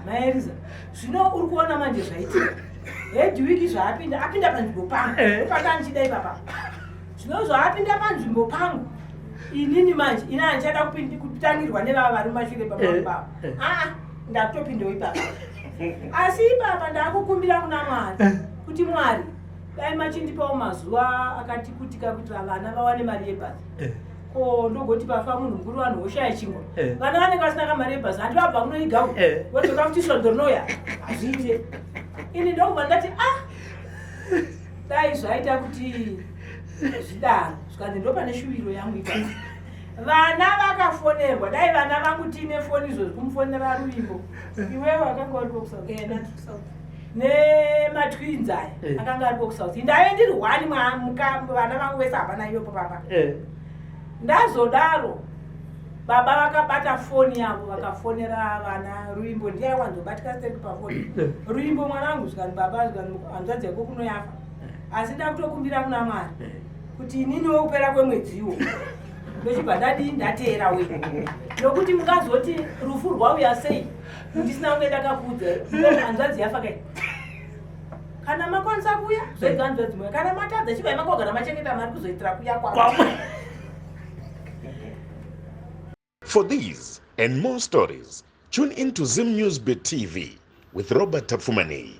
Maeriza zvino uri kuona manje zvaitika hedwiki zvaapinda apinda panzvimbo pangu eh. panga ndichida ipapa zvino zvaapinda panzvimbo pangu inini manje ini handichada kutangirwa nevava vari mumashure baba eh. baba eh. aa ndakutopindawo ipapa asi ipapa ndakukumbira kuna mwari kuti mwari dai machindipawo mazuva akati kutika kuitira vana vawane mari yebhazi ko ndogoti pafa munhu mukuru vanhu voshaya chingwa eh. vana vanenge vasina kamari yebhazi handi vabva kunoigawo eh. vodzoka futi svondo rinouya hazviite ini ndokubva ndati ah dai zvaita kuti zvidaro zvikanzi ndopane shuviro yangu ipa vana vakafonerwa dai vana vangu tiine foni izvozvi kumufonera ruvimbo eh. iwewe akanga uri kokusouth nematwins aya eh. akanga ariko kusouth ndaive ndiri one vana vangu vese hapana iyopo papa eh. ndazodaro baba vakabata foni yavo vakafonera vana ruimbo ndiye aiwanzobatika stereki pafoni eh. ruimbo mwanangu zvikani baba zvikani hanzvadzi yako kunoyafa asi ndakutokumbira kuna mwari kuti inini wokupera kwemwedziwo ndochibva ndadii ndateera we nokuti mungazoti rufu rwauya sei ndisina kunge ndakakuudza hanzvadzi yafa kai kana makwanisa kuya zvega hanzvadzi moya kana matadza chivai makogara machengeta mari kuzoitira kuya kwamwe. For these and more stories, tune in to Zim News Bit TV with Robert Tafumani.